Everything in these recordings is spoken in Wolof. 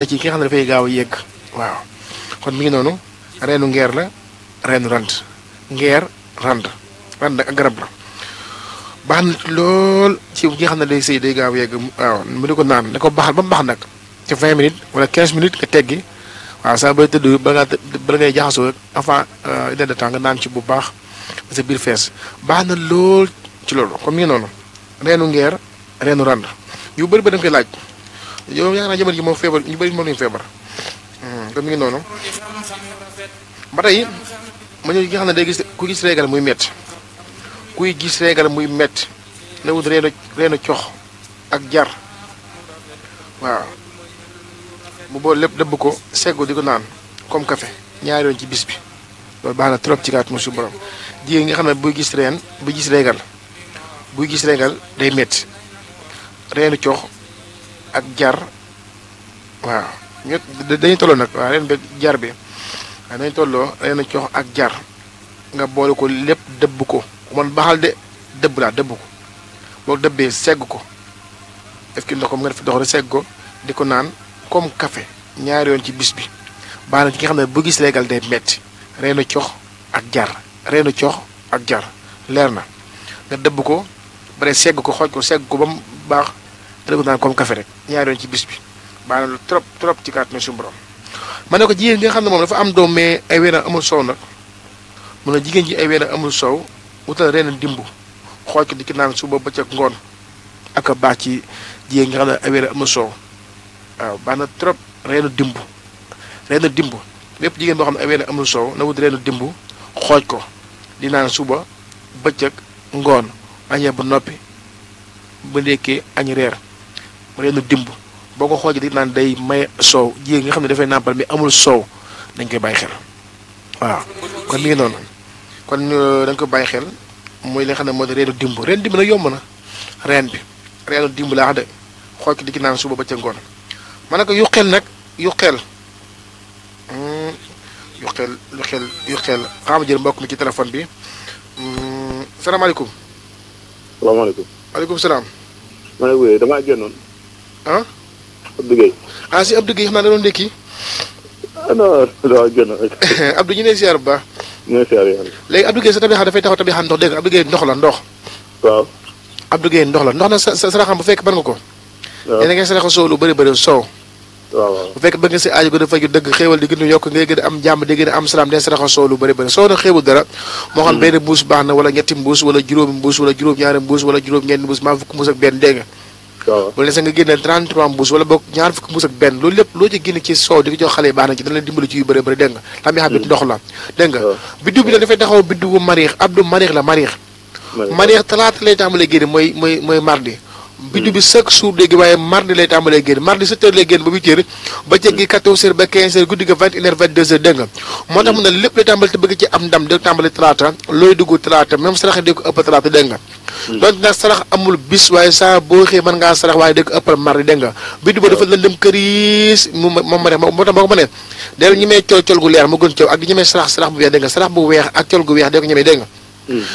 ci ki nga xam ne dafay gaaw a yegg waaw kon mi ngi noonu reenu ngeer la reenu rand ngeer rand ak garab la baax na lool ci ki nga xam ne day sëy day gaaw a yegg waaw mu di ko naan da ko baaxal ba mu baax nag ci 20 minutes wala 15 minutes nga teggi waaw saa bay tëdd bala ngay jaxasoo rek avant une heure de temps nga naan ci bu baax sa biir fees baax na lool ci loolu kon mi ngi noonu reenu ngeer reenu rand yu bëri ba da nga koy laaj yow yaa ngi naan jamono ji moom feebar ñu bëri moom lañu feebar kon mi ngi noonu ba tey ma ñëw gi nga xam ne day gis ku gis régal muy métti kuy gis régal muy métti na wut reenu cox ak jar waaw bu boole lépp dëbb ko seggu di ko naan comme café ñaari yoon ci bis bi loolu baax na trop ci kaat mu su borom jigéen nga xam ne buy gis régal day métti reenu cox ak jar waaw ñett dañuy tolloo nag waaw ren beeg jar bi waaw dañuy tolloo ren cox ak jar nga boole ko lépp dëbb ko man baxal de dëbb laa dëbb ko boo dëbbee segg ko def ki ndox nga def dox rek segg ko di ko naan comme café ñaari yoon ci bis bi baax na ci nga xam ne bu gis léegal day metti reenu cox ak jar leer na nga dëbb ko bare segg ko xooj ko segg ko ba mu baax te ko naan comme café rek ñaari yoon ci bis bi baax na trop ci kàttanu suñu borom ma ne ko jigéen gi nga xam ne moom dafa am doom mais ay weenam amul soow nag mun na jigéen ji ay weenam amul soow wutal reenu dimbu xooj ko di ki naan suba bëccëg ngoon ak a baax ci jigéen nga xam ne ay weenam amul soow waaw baax na trop reenu dimbu lépp jigéen boo xam ne ay weenam amul soow na wut reenu dimbu xooj ko di naan suba bëccëg ngoon añee ba noppi ba ndekkee añ reer reenu dimb boo ko xoojee di naan day may soow jigéen nga xam ne dafay nàmpal mais amul soow dañ koy bàyyi xel waaw kon mi ngi noonu kon dañ koy bàyyi xel mooy li nga xam ne moo di reenu dimb nag yomb na reenu dimb laa wax de xooj ko di ki naan suba ba ca ngoon ma ne ko yu xel xaama jël mbokk mi ci téléphone bi salaamaaleykum. salaamaaleykum. maaleykum salaam. ma ne wéy damaa génnoon. ah. Abdou Guèye. si Abdou Guèye xam naa da doon ndékki. non damaa génnoon rek. Abdou ñu ne ziar bu baax. ñu ne ziar yàlla. léegi Abdou Guèye sa tabi dafay taxaw tabi ndox dégg nga Abdou Guèye ndox la ndox. waaw. Abdou Guèye ndox na sa saraxam bu fekk ban nga ko. waaw yéen a ngi saraxa soow lu bëri soow. waaw bu fekk ba nga si aajo ko dafa dëgg xéewal di gën a yokk ngay gën a am jàmm di gën a am salaam den saraxa soow lu bëri soow na xéewul dara moo xam benn mbuus baax na wala ñetti mbuus wala juróomi mbuus wala juróom-ñaari mbuus wala juróom-ñeenti mbuus maa fukk mbuus ak benn dégg nga waaw wala sa nga génne 33 mbuus wala boog ñaar fukk mbuus ak benn loolu lépp loo ci génne ci soow di ko jox xale yi baax na ci dana leen dimbali ci yu bëri dégg nga la mi xam ne ndox la dégg nga biddiw bi nag dafay taxaw biddiw bu mariix Abdou mariix la mariix talaata lay tàmbalee génne mooy mardi biddiw bi chaque jour dégg waaye mardi lay tàmbalee génn mardi 7 heures lay génn ba 8 heures ba jéggi 14 heures ba 15 heures guddi ga 21 heures 22 heures dégg nga moo tax mu ne lépp lay tàmbali te bëgg ci am ndam da tàmbali talaata looy dugg talaata même sarax di ko ëpp talaata dégg nga donc nag sarax amul bis waaye saa boo xëy mën ngaa sarax waaye di ko ëppal mardi dégg nga biddiw ba dafa lëndëm këriis moom ma def moo tax moo ko ma ne del ñi may col gu leer mu gën coow ak di ñi may sarax bu weex dégg nga sarax bu weex ak col gu weex dee ko ñemee dégg nga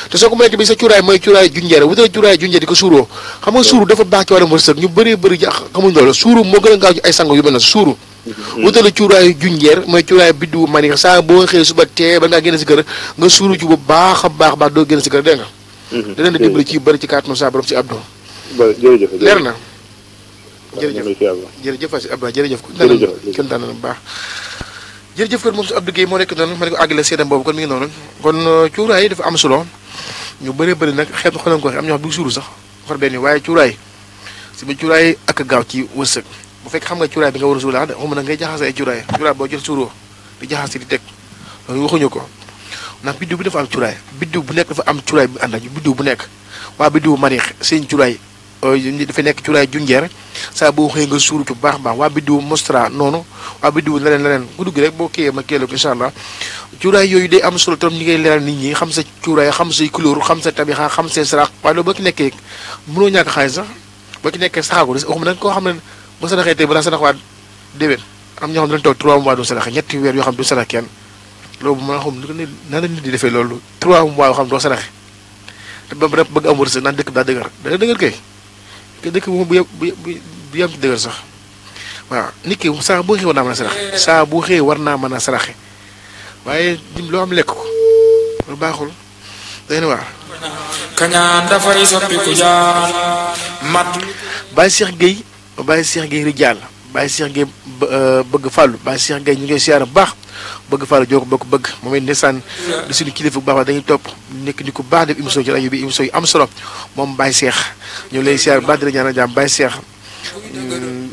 te soo ko mënee bi sa cuuraay mooy cuuraay junjeer wutale cuuraay junjeer di ko suuroo xam nga suuru dafa baax ci wàllum wërsëg ñu bëri xamuñ loolu suuru moo gën a gaaw ci ay sango yu mel na suuru wutale cuuraay junjeer mooy cuuraay biddiwu maniix saa boo xëyee suba tee ba ngaa génn si kër nga suuru ci bu baax a baax doo génn si kër dégg nga da leen di dimbali ci bëri ci kàttanu saa borom si Abdou leer na jërëjëf si Abdou jërëjëf kenn daan na bu baax jërëjëf kon moom su Abdou Guèye moo nekk noonu ma ne ko àggale seedam boobu kon mi ngi noonu kon cuuraay yi dafa am solo ñu bëree bëri nag xeetu xolam ko am ñoo xam du suuru sax far benn waaye cuuraay si ba cuuraay ak gaaw ci wërsëg bu fekk xam nga cuuraay bi nga war a suur de xuma na ngay jaxase ay cuuraay boo jël suuroo di jaxase di teg loolu waxuñu ko ndax biddiw bi dafa am cuuraay biddiw bu nekk dafa am cuuraay bi ànd ak biddiw bu nekk waa biddiw mariix seen cuuraay dafay nekk cuuraay junjeer saa boo xëyee nga suuru ci bu baax waa biddiw mostra noonu waa biddiw leneen ku dugg rek boo kiyee ma kiyee la ko incha allah cuuraay yooyu day am solo tam ñi ngay leeral nit ñi xam sa cuuraay xam say couleur xam sa tabixa xam say sarax waaye loolu boo ci nekkee mënoo ñàkk xaalis sax boo ci nekkee saxaako des waxuma nag koo xam ne ba saraxee tey balaa sarax waa déwén am ñoo xam ne dañ toog 3 mois du saraxe ñetti weer yoo xam du sarax kenn loolu mën a xam nan la nit di defee loolu 3 mois yoo xam doo saraxe te ba rek bëgg am wërsëg naan dëkk daa dëgër da nga dëgër kay dëkk moom bu yem ci dëgër sax waaw nit ki saa bu xëy war naa mën a saraxe saa bu xëy war naa mën a saraxe waaye loo am lekk ko lu baaxul day na waar. kañaan dafay soppi ku jaar mat. Baye Cheikh Gueye Rijaal Baye Cheikh Gueye bëgg fàllu Baye Cheikh Gueye ñu ngi koy siyaar bu baax bëgg fàllu joo ko bokk bëgg moom it ndeysaan di suñu kilifa bu baax ba dañuy topp nekk ni ku baax def émission ci rajo bi émission yu am solo moom Baye Cheikh ñu lay siyaar bu baax di la ñaanal jàmm Baye Cheikh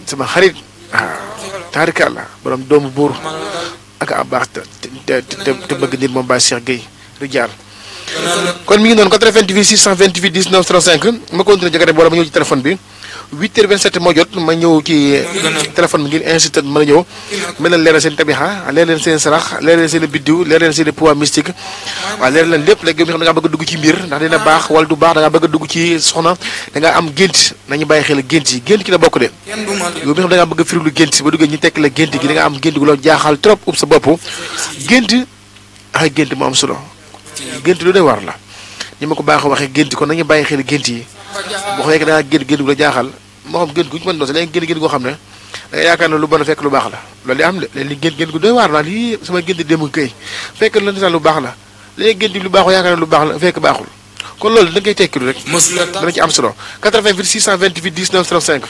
sama xarit taarikàlla borom doomu buur ak a baax te bëgg nit moom Baye Cheikh Gueye Rijaal kon mi ngi noonu 88 628 19 35 ma continué jëkkate boole ma ñëw ci téléphone bi 8h27 moo jot ma ñëw ci téléphone bi ngir incité mën a ñëw mel na leeral seen tabixa leeral seen sarax leeral seen biddiw leeral seen pouvoir mystique waaw leeral leen lépp léegi yow mi xam da ngaa bëgg a dugg ci mbir ndax dina baax wala du baax da ngaa bëgg a dugg ci soxna da ngaa am gént nañu bàyyi xel gént yi gént ki la bokk de yow mi xam da ngaa bëgg a firilu gént ba duggee ñu tekk la gént gi da nga am gént gu la jaaxal trop ub sa bopp gént ay gént mu am solo gént lu ne war la ñi ma ko baax a waxee gént kon nañu bàyyi xel gént yi boo xoolee da ngaa gént gu la jaaxal moo xam gént gu ñu mën doon sax léegi gént goo xam ne da nga yaakaar ne lu bon fekk lu baax la loolu di am de léegi gént gu doy waar la lii sama gént démb kay fekk la ndeysaan lu baax la léegi gént lu baaxul yaakaar ne lu baax la fekk baaxul kon loolu da ngay tekkilu rek dana ci am solo 88 628 19 35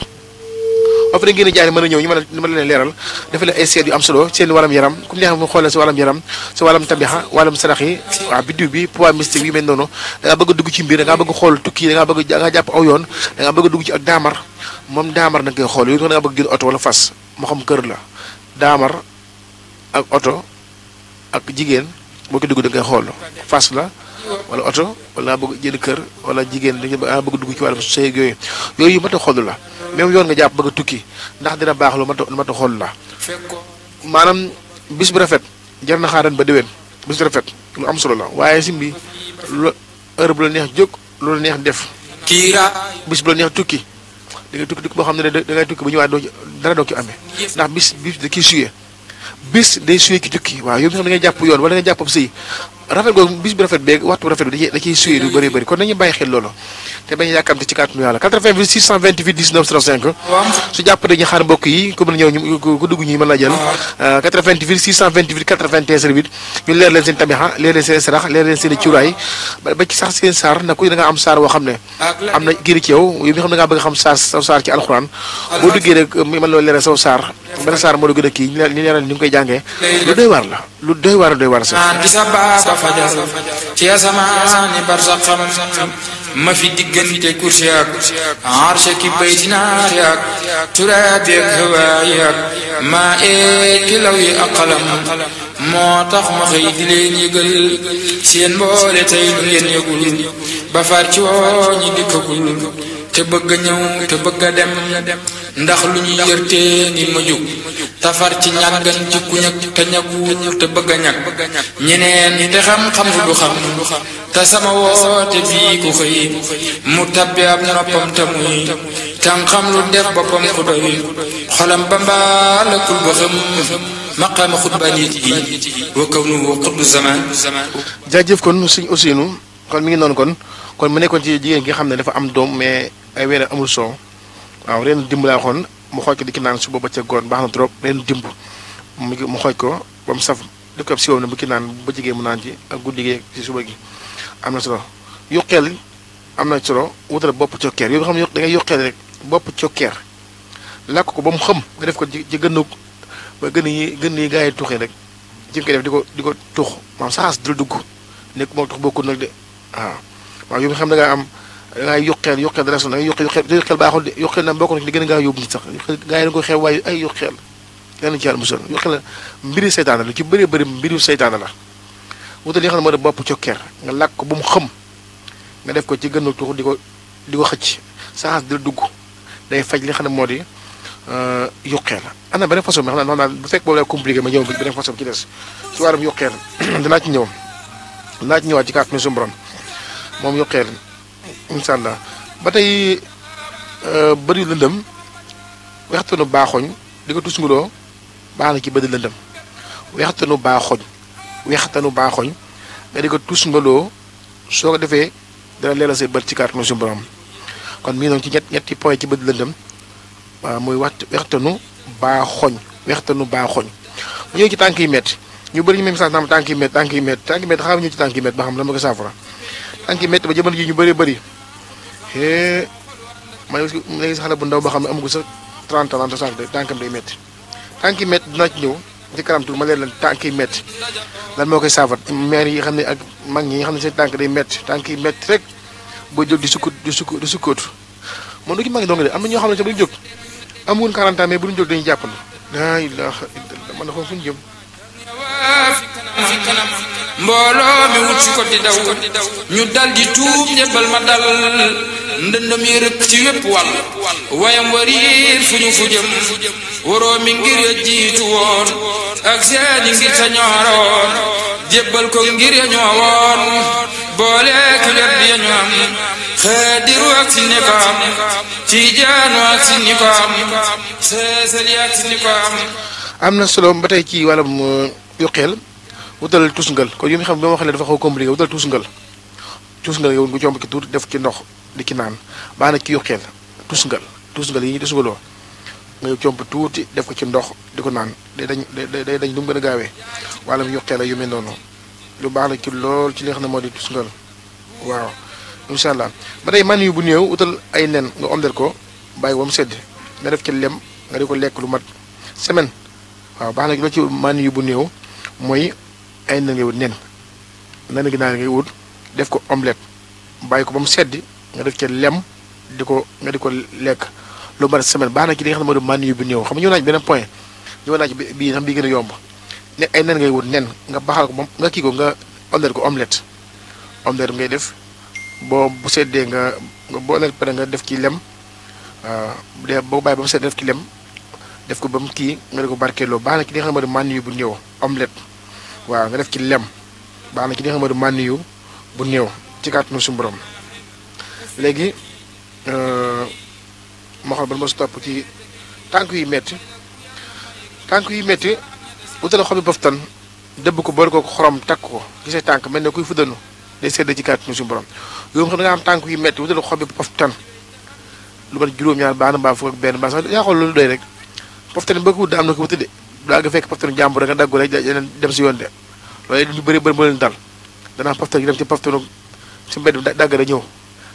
après ngeen jaay mën a ñëw ñu mën a leen leeral dafa leen ay seet yu am solo seen waram yaram ku neex mu xoolal si waram yaram si waram tabixa waram sarax yi waaw biddiw bi pouvoir mystique yi mel noonu da ngaa bëgg a dugg ci mbir da ngaa bëgg xool tukki da ngaa jàpp aw yoon da ngaa bëgg a dugg ci ak daamar moom daamar da nga koy xool yooyu da ngaa bëgg jël oto wala fas moo xam kër la daamar ak oto ak jigéen boo ko dugg da ngay xool fas la wala oto wala nga bëgg jënd kër wala jigéen da nga bëgg dugg ci wàllum sëy yooyu mat a xool la même yoon nga jàpp bëgg a tukki ndax dina baax lu mat a xool la maanaam bis bu rafet jar na xaaran ba déwén bis bu rafet lu am solo la waaye sim bi lu heure bu la neex jóg lu la neex def bis bu la neex tukki da ngay tukki boo xam ne da ngay tukki ba ñëwaat dara doo ci amee ndax bis da kiy suyee bis day suyee ki tukki waaw yow mi xam da ngay jàpp yoon wala da ngay jàpp ab sëy rafet googu bis bi rafet beeg waxtu rafet bi da ciy suyee lu bëri bëri kon nañu bàyyi xel loolu te bañ a yàkkamte ci kàttanu yàlla 88 628 19 35 su jàpp dañuy xaar mbokk yi ku mën a ñëw ku dugg ñi mën la jël 88 628 81 08 ñu leer leen seen tabixa leer leen seen sarax leer leen seen cuuraay ba ci sax seen saar nag ku da nga am saar woo xam ne am na giri ci yow yow mi xam ne da ngaa bëgg xam saw saar ci alxuraan boo duggee rek mën loo leeral saw saar benn saar moo la gën a kii ñu leeral ni nga koy jàngee lu doy waar la lu doy waar sax ci asamaani barsaxam ma fi diggante kursi ak arshe ki baytinaar ak turaabi ak hawaayi ak maa ki law yi ak qalam moo tax ma xëy di leen yëgal seen mboole tey lu ngeen yëgul ba far ci woo ñi dikkagul te bëgg a ñëw te bëgg a dem ndax lu ñu yërtee ni ma jóg tafar ci ñàggan ci ku ñag te ñagul te bëgg a ñag ñeneen te xam-xam lu du xam te sama woote bii ku xëy mu tabbi ab noppam te muy tam xam lu def boppam ku doy xolam ba mbaalakul ba xam maqaama xutbaaniyati yi wa kawnu xutbu zaman jaajëf kon suñ Ousseynou kon mi ngi noonu kon mu nekkoon ci jigéen gi xam ne dafa am doom mais ay weer amul soow waaw ren dimb laa waxoon mu xooj ko di ki naan suba ba ca goon baax na trop ren dimb mu xooj ko ba mu saf def ko ab siwoom ne bu ki naan ba jigéen mu naan ci ak guddi gi ci suba gi am na solo yokkeel am na solo wutal bopp cokkeer yoo xam ne da ngay yokkeel rek bopp cokkeer làkk ko ba mu xam nga def ko ci gënnu ba gën yi gaa yi tuxee rek ci nga koy def di ko tux maanaam saxaas dul dugg nekk moo tax bokkul nag de waaw yow xam da ngaa am da ngay yokkeel dara sonn da ngay yokkeel baaxul de yokkeel na bokk na ci li gën a gaaw yóbbu nit sax gaa yi da nga koy xew waaye ay yokkeel yàlla na ci yàlla musal yokkeel la mbiri seytaane la ci bëree bëri mbiru seytaane la wutal li nga xam ne moo de bopp cokkeer nga làkk ko ba mu xam nga def ko ci gën a tuux di ko xëcc saxaas dina dugg day faj li nga xam ne moo di yokkeel am na beneen façon bi xam naa bu fekk boobu lay compliqué ma ñëw beneen façon ci des ci wàllum yokkeel dinaa ci ñëwaat ci kàttanu suñu borom moom yokkeel incha allah ba tey bëri lëndëm wextanu baaxoñ di ko tusnguloo baax na ci bëri lëndëm wextanu baaxoñ nga di ko tusngaloo soo ko defee dana leeral say bët ci kàttanu suñu borom kon mii noonu ci ñetti point ci bëri lëndëm waaw muy wextanu baaxoñ wextanu baaxoñ bu ñëw ci tànk yi métti ñu bëri ñu même sens naam tànk yi métti xam ñu ci tànk yi métti ba xam la ma ko saafara tànk yi métti ba jamono ji ñu bëri bëri man léegi sa xale bu ndaw ba xam ne amagul sax 30 ans sax de tànkam day métti tànk yi métti dinaa ci ñëw ci kanam tuuti ma leen lan tànk yi métti lan moo koy saafara maire yi xam ne ak mag ñi nga xam ne seen tànk day métti tànk yi métti rek boo jóg di sukkootu man du ci mag dong de am na ñoo xam ne sax bu ñu jóg amuñ 40 ans mais bu ñu jóg dañuy jàppandi laa ilaaha illallah man dafa fu ñu jëm mbooloo mi wut si ko di daw ñu dal di tuub njëbbal ma dal ndëndëm yi rëkk ci wépp wàll wayam wariir fu ñu fu jëm waroo mi ngir ya jiitu woon ak seeni ngir ta ñooroon jébbal ko ngir ya ñoowoon boole ki wet bi ya ñu am xaadiru ak si ni ko am tijaanu ak si ni ko am seesali ak si ni ko am na solo ba tey ci wàllum yokkeel wutal tusngal kon yu nga xam ne ba ma waxee dafa xaw compliqué wutal tusngal yow nga comb ki tuuti def ci ndox di ki naan baax na ci yokkeel tusngal yi ñu tusngaloo nga comb tuuti def ko ci ndox di ko naan day dañ lu mu gën a gaawee wàllum yokkeel yu mel noonu lu baax la ci lool ci li nga xam ne moo di tusngal waaw incha allah ba tey man yu bu néew wutal ay nen nga omdel ko bàyyi ba mu sedd nga def ci lem nga di ko lekk lu mat semaine waaw baax na ci loolu ci man yu bu néew mooy ay nen ngay wut nen gi naa ngay wut def ko omelette bàyyi ko ba mu sedd nga def ci lem nga di ko lekk lu mat semaine baax na ci li nga xam ne moo di man yu bu néew xam nga ñëw naa ci beneen point ñëw naa ci bii xam bii gën a yomb ne ay nen ngay wut nen nga baxal ko moom nga kii ko nga omelette ko omelette ngay def bu seddee nga boo omelette pare nga def ci lem bu dee boo bàyyi ba mu sedd def ci lem def ko ba mu kii nga di ko barkeeloo baax na ci li nga xam ne moo di man yu bu néew omelette waaw nga def ci lem baax na ci li nga xam ne moo di man yu bu néew ci kàttanu suñu borom léegi ma xool ban ma si topp ci tànk yu métti wutal xobi boftan dëbb ko boole ko xorom takk ko ci say tànk mel ne kuy fuddanu day sedd ci kàttanu suñu borom yow xam da nga am tànk yu métti wutal xobi boftan lu mat juróom-ñaar baax na mbaa fukk ak benn mbaa sax yaa xool loolu doy rek poftan boo ko wut am na ko wuti de daa nga fekk poftan jàmbur nga daggu rek dem si yoon de loolu ñu bëri moo leen dal danaa poftan yi dem ci poftanu si mbedd bi dagg da ñëw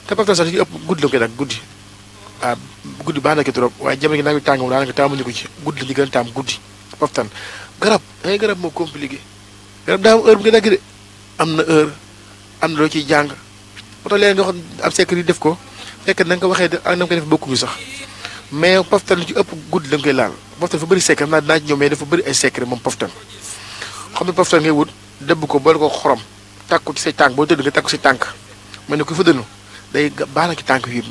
te poftan sax ci ëpp guddi la koy dagg guddi guddi baax na ki trop waaye jamono gi naaj bi tàng moom daanaka taamuñu ko ci guddi la ñu gën a taam guddi poftan garab moo compliqué garab daa am heure bu nga dagg de am na heure am na loo ciy jàng moo tax léegi nga xam am secret yi def ko fekk na nga ko waxee ak na nga koy def bokkuñu sax mais poftan lu ci ëpp guddi la nga koy laal poftan dafa bëri secret naa dinaa ci ñëw mais dafa bëri ay secret moom poftan xam ne poftan ngay wut dëbb ko boole ko xorom takk ko ci say tànk boo tëdd nga takk ko say tànk mel ne ku fa dënu day baax na ci tànk yu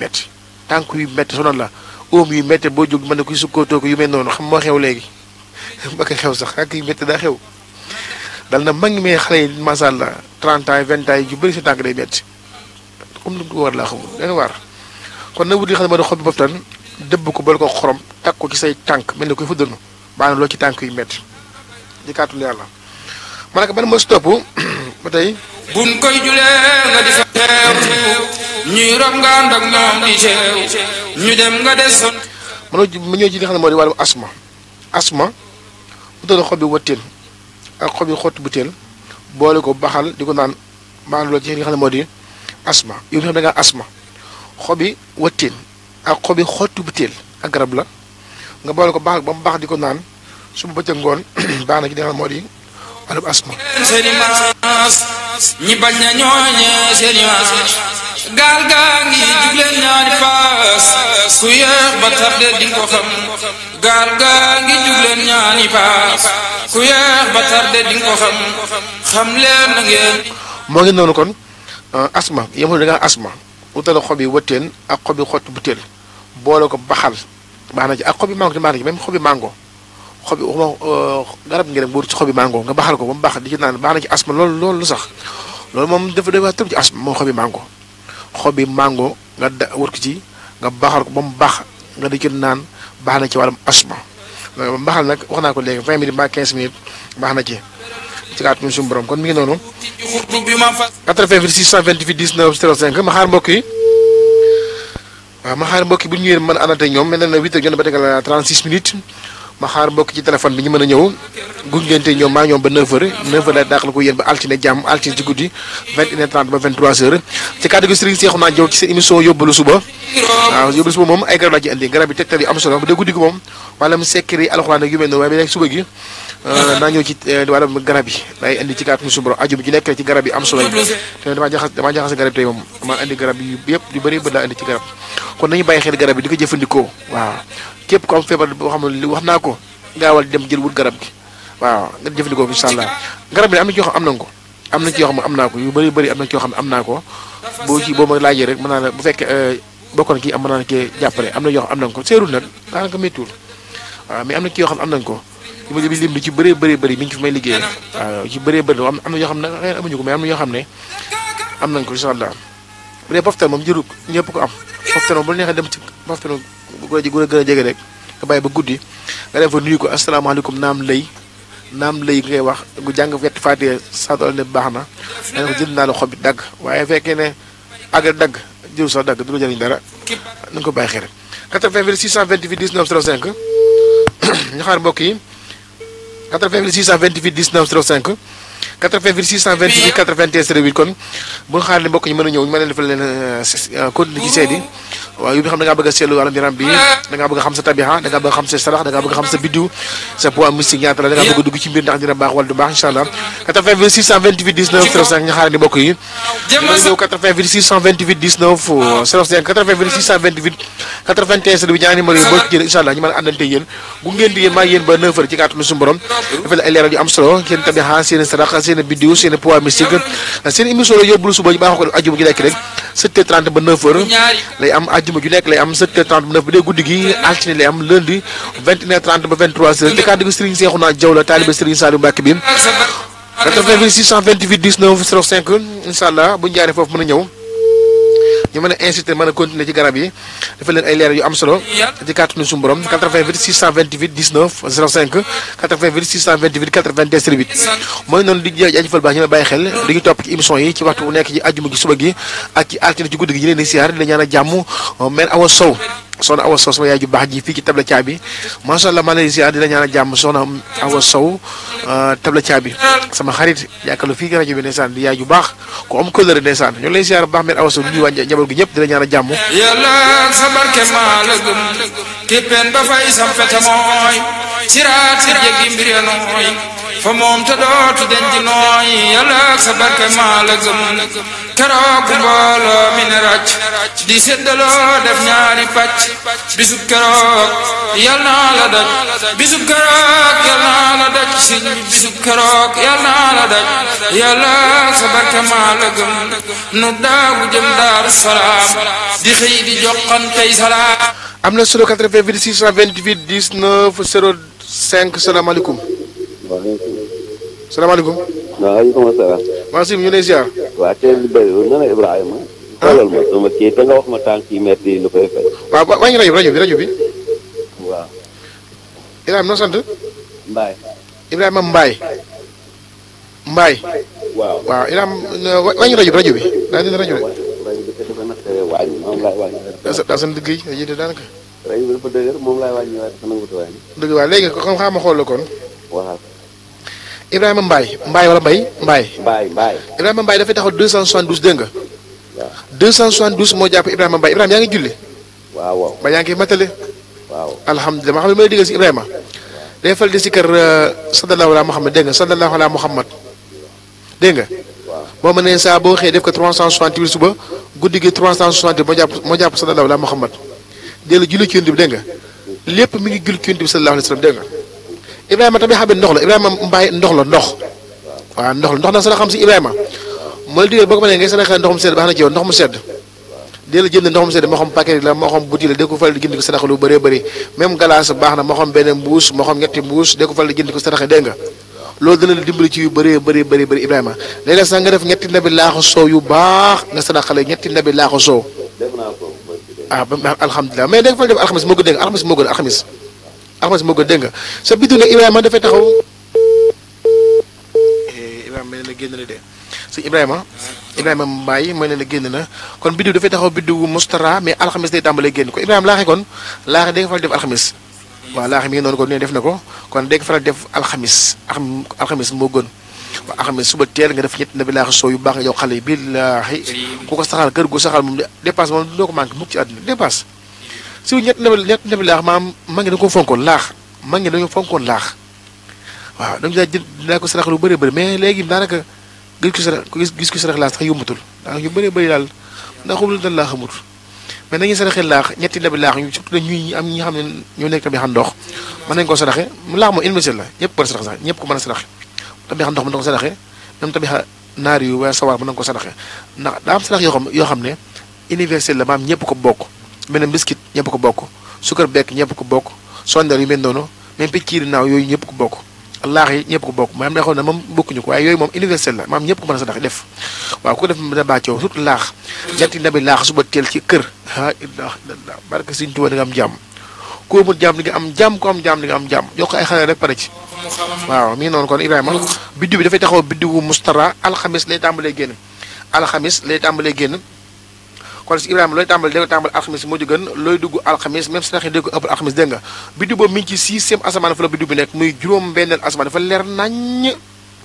métti sonal la oom yu métti boo jóg mën ne kuy sukkootoo ko yu mel noonu xam moo xew léegi ba koy xew sax tànk yu métti daa xew dal na mag mais xale yi macha allah 30 ans 20 ans yu bëri sa tànk day métti comme ni ko war laa xamul dana war kon na wut li xam ne moo di xob bi boftan dëbb ko boole ko xorom takk ko ci say tànk mel ne kuy fa dënu baax na loo ci tànk yu métti di kàttul yàlla ma ne ko ban moo si topp ba tey buñ koy julee nga di fa teew ñuy rob nga ànd ak ñoom di teew ñu dem nga des son ma ñëw ci li nga xam ne moo di wàllum asma mu doon xob bi wëttéen ak xob yi xottu butéel boole ko baxal di ko naan baax loolu ci li nga xam ne moo di asma yow nga xam ne da ngaa asma xob yi wëttéen ak xob yi xottu butéel ak garab la nga boole ko baxal ba mu baax di ko naan suba bëccëg ngoon baax na ci li nga xam ne moo di wàllum asma seeni maas ñi bañ na ñooñee seeni maas gaal gaa ngi jubleen ñaari paas ku yéex ba tarde di ko xam gaal gaa ngi jubleen ñaari paas ku yéex ba tarde di ko xam leen na ngeen moo ngi noonu kon asma yemul da nga asma wutal xob yi wëtteen ak xob yi xottu butéel boole ko baxal baax na ci ak xob yi mango ci baax na ci même xob yi mango xob yi garab ngi dem boo ci xob yi mango nga baxal ko ba mu baax di ci naan baax na ci asma loolu lu sax loolu moom dafa day wax trop ci asma moom xob yi mango nga wër ko ci nga baxal ko ba mu baax nga di ci naan baax na ci wàllum asma baxal nag wax naa ko léegi 20 minutes mbaa 15 minutes baax na ci kàttanu suñu borom kon mi ngi noonu 88 628 19 05 ma xaar mbokk yi waaw ma xaar mbokk yi bu ñu ñëwee mën a àndante ñoom mel na 8 heures jot na ba tegal 36 minutes ma xaar mbokk ci téléphone bi ñu mën a ñëw gungente ñoom maa ñoom ba 9h 9h lay dàqal ko yéen ba altine jàmm altine ci guddi 21h30 ba 23h ci kàddu gi Serigne Cheikhouna Diaw ci seen émission yóbbalu suba waaw yóbbalu suba moom ay garab laa ci indi garab yi tegtal yu am solo bu dee guddi gi moom wàllum secret alxuraan ak yu mel noonu waaye bi nekk suba gi naa ñëw ci wàllum garab yi day indi ci kàddu suñu borom aju bi ju nekk ci garab yi am solo yi te damaa jaxase garab tey moom damaa indi garab yu yëpp yu bëri ba laa indi ci garab kon nañu bàyyi xel garab yi di ko jëfandikoo waaw képp ko am feebar boo xam ne li wax naa ko gaawal dem jël wut garab gi waaw nga jëfandikoo incha allah garab bi am na ci yoo xam am nañ ko am na ci yoo xam ne am naa ko yu bëri am na ci yoo xam ne am naa ko boo ma laajee rek mën naa la bu fekkee bokkoon kii am mën naa la kii jàppale am na yoo xam am nañ ko seerul nag daanaka méttiwul waaw mais am na ci yoo xam ne am nañ ko li ma lim li ci bëree bëri mi ngi fi may liggéey waaw ci bëree bëri am na yoo xam ne xëy na amuñu ko mais am na yoo xam ne am nañ ko incha allah bu dee poftan moom jëru ñëpp ko am poftan moom bu neexee dem ci poftan bu gën a jege rek nga bàyyi ba guddi nga dem fa nuyu ko asalaamaaleykum naam lay ngay wax gu jàng wetti faatee saatol ne baax na danga ko jël naa la xob bi dagg waaye fekkee ne àgg dagg jëw sax dagg du la jëriñ dara na nga ko bàyyi xel 88 628 19 05 ñu xaar mbokk yi 88 628 19 05 88 628 81 08 kon bu nga xaar ne mbokk ñu mën a ñëw ñu mën leen defal leen continuer ci seedi waaw yu bi xam da ngaa bëgg a seetlu wàllum yaram bi da ngaa bëgg a xam sa tabiha da ngaa bëgg a xam sa sarax da ngaa bëgg a xam sa biddiw sa poids mystique ñaata la da ngaa bëgg a dugg ci mbir ndax dina baax wala du baax incha allah 88 628 19 05 ñu xaar ni mbokk yi ñu ñëw 88 628 19 05 88 628 81 08 ñaari numéro yi boo ci jël incha allah ñu mën a àndante yéen bu ngeen di yéen maa yéen ba 9h ci kàttanu suñu borom defal ay leeral yu am solo seen tabiha seen sarax seen biddiw seen poids mystique seen émission la yóbbul suba ñu baaxoo ko ajuma ju nekk rek 7h30 ba 9h lay am ajuma ju nekk lay am 7h30 ba 9 bu dee guddi gi altine lay am lundi 21h30 ba 23h ci kàddu gi Serigne Cheikhouna Diaw la taalibe Serigne Saliou Mbacké bi 88 628 19 05 incha allah bu ñu jaaree foofu mën a ñëw ñu mën a inciter mën a continuer ci garab yi dafa leen ay leer yu am solo ci kàttanu suñu borom 88 628 19 05 88 628 81 08 mooy noonu di jaajëfal baax ñu ne bàyyi xel di ñu topp ci émission yi ci waxtu bu nekk ci àjjuma gi suba gi ak ci altine ci guddi gi ñu leen di siyaar di la ñaan a jàmm mère Awa Sow soxna Awa Sow sama yaay ju baax ji fii ci Tabla Caabi macha allah maa ngi lay ziar di la ñaan a jàmm soxna Awa Sow Tabla Caabi sama xarit yaakaar fii rajo bi ndeysaan di yaay ju baax ku am kóllëre ndeysaan ñu lay ziar bu baax mère Awa Sow di waa njaboot gi ñëpp di la ñaan a jàmm. yàlla sa barke maa la gëm képpeen ba fay sam fete mooy siraat si jéggi mbir ya nooy fa moom te dootu denc nooy yàlla sa barke maa la gëm keroog mbooloo mi ne ràcc di séddaloo def ñaari pàcc bisub keroog yal naa la daj bisub keroog yal naa la daj si bisub keroog yal naa la daj yàlla sa barke maa la gëm nu daagu jëm Daaru Salaam di xëy di joxantey salaam. am na solo 88 628 19 05 salaamaaleykum. salaamaaleykum. waaleykum salaam. maa si ñu lay ziar. waa teel bi bëri na la Ibrahima. xoolal ma sama kii te nga wax ma tànk yi metti lu koy fay. waaw wàññi rajo bi. waaw. Ibrahima noo sant. Mbaye. Ibrahima Mbaye. waaw Ibrahima wàññi rajo bi daa dina rajo de. rajo bi dafa naqaree wàññi moom laay wàññi. daa sant liggéey rajo de daanaka. rajo bi dafa dëgër moom laay wàññi waaye dafa nangutu wàññi. dëgg waaw léegi xam ma xool la kon. waaw. Ibrahima Mbaye wala Mbaye. Ibrahima Mbaye dafay taxaw 272 dégg nga. waaw 272 moo jàpp Ibrahima Mbaye Ibrahima yaa ngi julli. waaw. ba yaa ngi matale. waaw. alhamdulilah ma xam ne may digal si Ibrahima. day fal di si kër sallallahu ala Muhammad dégg nga sallallahu ala Muhammad dégg nga. waaw boo mënee saa boo xëyee def ko 368 suba guddi gi 360 moo jàpp sallallahu ala Muhammad dellu julli ci yonent bi dégg nga lépp mi ngi julli ci yonent bi sallallahu alayhi wa sallam dégg nga. Ibrahima tamit xam ne ndox la Ibrahima Mbaye ndox la ndox waaw ndox na sa xam si Ibrahima moo la digal boo ko mënee ngay saraxee ndox mu sedd baax na ci yow ndox mu sedd dee la jënd ndox mu sedd moo xam paquet la moo xam bouteille la dee ko faral di jënd ko saraxe lu bëree bëri même galaas baax na moo xam benn mbuus moo xam ñetti mbuus dee ko faral di jënd ko saraxe dégg nga loolu dana la dimbali ci yu bëree bëri Ibrahima léeg-léeg sax nga def ñetti nabi laaxu soow yu baax nga saraxale ñetti nabi laaxu soow alhamdulilah mais danga fa def alxamis moo gën dégg nga alxamis moo gën dégg nga sa biddu ne Ibrahima dafay taxaw Ibrahima mel na génn na de si Ibrahima Mbaye mel na génn na kon biddu dafay taxaw biddu mustara mais alxamis day tàmbalee génn ko Ibrahima laaxee kon laaxee da nga fa def alxamis waaw laax mi ngi noonu kon ne def na ko kon dégg faral def alxamis alxamis moo gën waaw alxamis suba teel nga def ñetti nabi laax soo yu baax nga jox xale yi billaahi ku ko saxal kër gu saxal moom dépasse moom doo ko manqué mukk ci àdduna dépasse si ñetti nabi laax maam ma ngi da ko fonkoon laax ma ngi dañoo fonkoon laax waaw dañu daa jël daa ko sarax lu bëri bëri mais léegi daanaka gis ko sarax laax sax yombatul daanaka yu bëri bëri daal ndax xamul daal laa xamut mais nañuy saraxee laax ñetti nabi laax ñu surtout ñuy am ñi nga xam ne ñoo nekk tamit xam ndox mën nañu ko saraxe laax moom universel la ñëpp mën a sarax sax ñëpp ko mën a saraxe tamit xam ndox mën na ko saraxe même tamit naar yu waaye sawar mën na ko saraxe ndax daa am sarax yoo xam ne universel la maam ñëpp ko bokk mel ne biscuit ñëpp ko bokk suukar bekk ñëpp ko bokk sondeel yu mel noonu même picciiri naaw yooyu ñëpp ko bokk laax yi ñëpp ko bokk maam day xool ne moom bokkuñu ko waaye yooyu moom universel la maam ñëpp ko mën a saraxe def waaw ku ko def da bàccoo surtout laax ñetti nabi laax suba teel ci kër a ilah barke Sëriñ Tuubaa di nga am jàmm ku amul jàmm di nga am jàmm ku am jàmm di nga am jàmm jox ko ay xale rek pare ci waaw mi ngi noonu kon Ibrahima biddiw bi dafay taxaw biddiwu mustara alxamis lay tàmbalee génn alxamis lay tàmbalee génn kon si Ibrahima looy tàmbale danga tàmbale alxamis moo ci gën looy dugg alxamis même sarax yi dégg ko ëpp alxamis dégg nga biddiw boobu mi ngi ci 6e asamaan fa la biddiw bi nekk muy juróom-benneel asamaan dafa leer naññ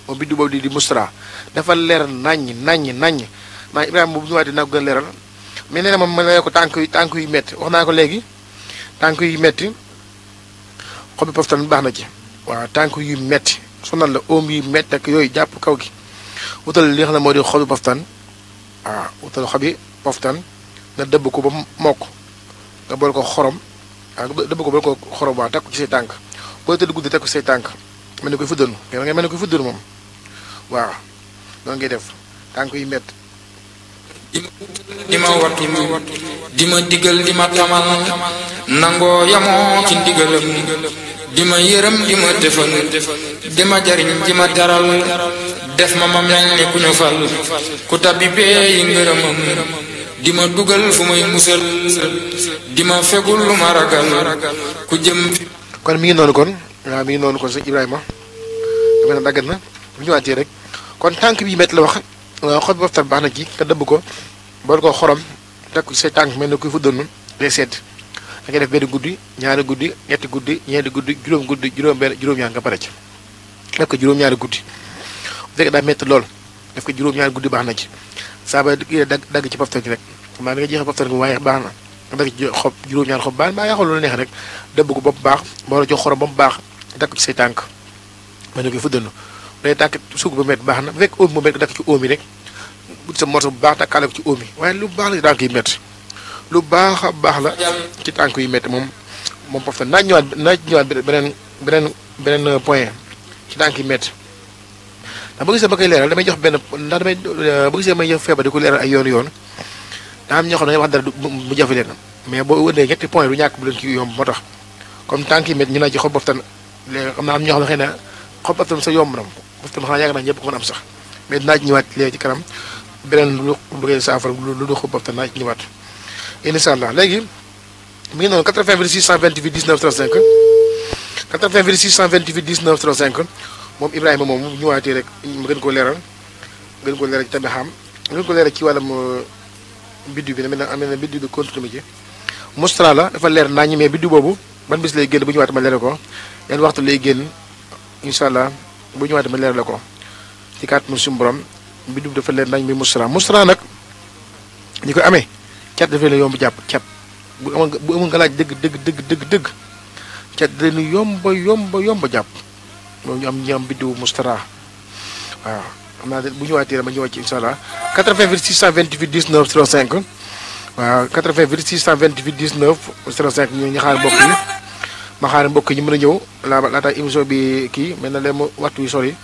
moom biddiw boobu di mustara dafa leer naññ maa Ibrahima boobu ñëwaatee naa ko gën leeral mais nee na moom ma ne ko tànk yu métti wax naa ko léegi tànk yu métti xobi poftan baax na ci waaw tànk yu métti sonal la oom yu métti ak yooyu jàpp kaw gi wutal li nga xam ne moo di xobi poftan waaw wutal xobi poftan nga dëbb ko ba mokk nga boole ko xorom waaw dëbb ko boole ko xorom waaw teg ko ci say tànk boo tëdd guddi teg ko ci say tànk mel ni koy fuddanu nga mel ni koy fuddanu moom waaw noonu ngay def tànk yu métti di ma wattu di ma digal di ma tamal nangoo yamoo ci ndigalam di ma yërëm di ma defal di ma jariñ di ma teral def ma mel ni ku ñu fal ku tabbi bee yi ngërëmam di ma dugal fu may musal di ma fegul lu ma ragal ku jëm kon mi ngi noonu kon waaw mi ngi noonu kon sëñ Ibrahima dafa na daggat na bu ñëwaatee rek kon tànk bi métti la wax xob bi boftan baax na ci nga dëbb ko boole ko xorom teg ko say tànk mel ne kuy fuddanu day sedd da ngay def benn guddi ñaari guddi ñetti guddi ñeenti guddi juróom guddi juróom-benn juróom-ñaar nga pare ci def ko juróom-ñaari guddi bu fekkee daa métti lool def ko juróom-ñaari guddi baax na ci saa ba dagg ci boftan gi rek xam naa da nga jeexal boftan gi waaye baax na nga dagg ci xob juróom-ñaari xob baax yaa xool lu neex rek dëbb ko ba mu baax boole jox xorom ba mu baax teg ko ci say tànk mel ne kuy fuddanu day tànk suug ba métti baax na bu fekk óom bu métti dakk ci óom yi rek bu sa morso bu baax takkaale ko ci óom yi waaye lu baax la ci tànk yu métti lu baax a baax la ci tànk yu métti moom poftan naa ñëwaat beneen point ci tànk yu métti ndax ba gisee ba koy leeral damay jox benn ndax damay ba gisee may jox feebar di ko leeral ay yoon daa am ñoo xam ne wax dara mu jafe leen mais boo wëndee ñetti point du ñàkk bu leen ci yomb moo tax comme tànk yu métti ñu naa ci xob poftan léegi xam naa am ñoo xam ne xëy na xob poftan sa yomb na poftan xanaa yàgg naa ñëpp ko mën am sax mais dinaa ci ñëwaat léegi ci kanam beneen lu bëggee saafara lu du xob poftan naa ci ñëwaat incha allah léegi mi ngi noonu 88 628 19 35 88 628 19 35 moom Ibrahima moom mu ñëwaatee rek ma gën koo leeral ci tamit xam gën ko leeral ci wàllum biddiw bi am na biddiw bi continue ci mustara la dafa leer naa ñi mais biddiw boobu ban bis lay génn bu ñëwaatee ma leeral ko yan waxtu lay génn incha allah bu ñëwaatee ma leeral la ko ci kàttanu suñu borom biddiw bi dafa leer nañ mi mustara nag ñi ko amee cat dafay la yomb jàpp cat bu amul nga laaj dëgg cat dañu yomb jàpp loolu ñu am biddiw mustara waaw xam naa bu ñëwaatee ma ñëwaat ci incha allah 88 628 19 05 waaw 88 628 19 05 ñu xaar mbokk yi ma xaar mbokk yi ñu mën a ñëw laata émission bi kii mel na leen ma waxtu yu sori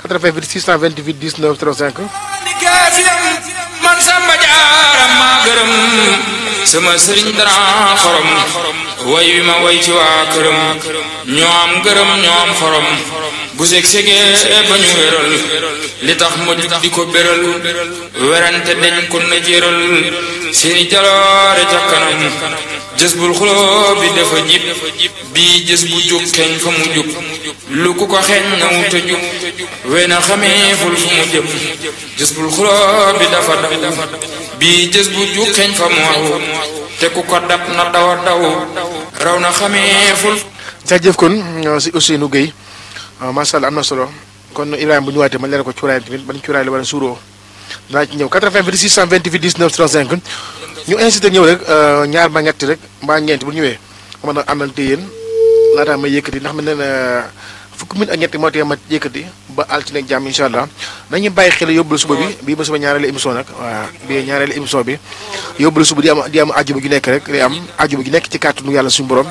88 628 19 05 man Samba Jaara maa gërëm sama sëriñ dara xorom way wi ma way ci waa këram ñoo am gërëm ñoo am xorom bu segee ba ñu wéral li tax ma jug di ko béral werante dañ ko na jéral seeni jaloore ca kanam jës bul xuloo bi dafa jib bii jës bu jug xeeñ fa mu jug lu ku ko xeeñ na wuta jug wey na xamee ful fu mu jëm jës bul xuloo bi dafa daw bii jës bu jug xeeñ fa mu aw te ku ko dab na daw raw na xamee ful jaajëf kon si Ousseynou Gueye macha allah am na solo kon Ibrahima bu ñu waatee man leen ko cuuraay tamit ban cuuraay la war a suuroo dinaa ci ñëw 88 628 19 35 ñu incité ñëw rek ñaar ba ñett rek mbaa ñeent bu ñëwee ma mën a àndante yéen laataa may yëkkati ndax man nee na fukki minute ak ñetti moo tee ma yëkkati ba altine ak jàmm incha allah nañu bàyyi xel yóbbul suba bi bii ba suba ñaareelu émission nag waaw bii ñaareelu émission bi yóbbul suba di am àjjuma ju nekk rek day am àjjuma ju nekk ci kàttanu yàlla suñu borom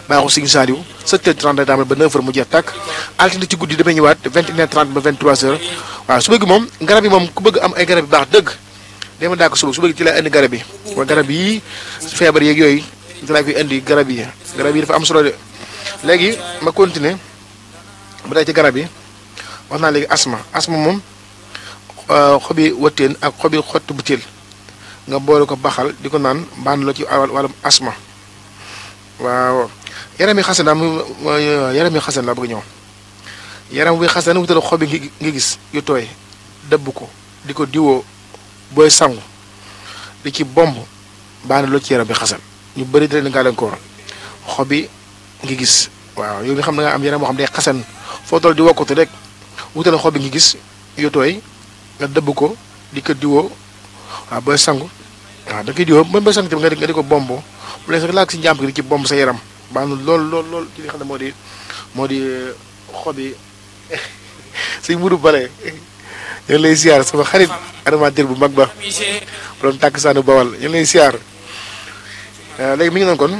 baaxu Sëñ Saaliw 7h30 daama ba 9h mu jeex tàkk altine ci guddi damay ñëwaat 21h30 ba 23h waaw suba gi moom garab yi moom ku bëgg am ay garab yu baax dëgg dama daa ko suba gi ci lay indi garab yi wa garab yi feebar yeeg yooyu ci laa koy indi garab yi dafa am solo de léegi ma continuer bu dee ci garab yi wax naa léegi asma moom xobi wëtteen ak xobi xott butéel nga boole ko baxal di ko naan baan la ci wàllum asma waaw yaram yi xasan laa bëgg ñëw yaram wi xasan wutal xobi ngi gis yu tooy dëbb ko di ko diwoo booy sangu di ci bomb baan la ci yaram bi xasan ñu bëri di leen gàllankoor xobi ngi gis waaw yow nga xam ne nga am yaram boo xam ne day xasan foo toll di wokkatu rek wutal xob bi ngi gis yu tooy nga dëbb ko di ko diwoo waaw booy sangu waaw da koy diwoo même booy sangu tamit nga di ko bombo bu leen sax laag si njàmp gi di ci bomb sa yaram baax na lool ci li xam ne moo di xob yi suñ muru bale ñu lay siyaar sama xarit animateur bu mag ba doon tàkk saanu bawal ñu lay siyaar léegi mi ngi noonu kon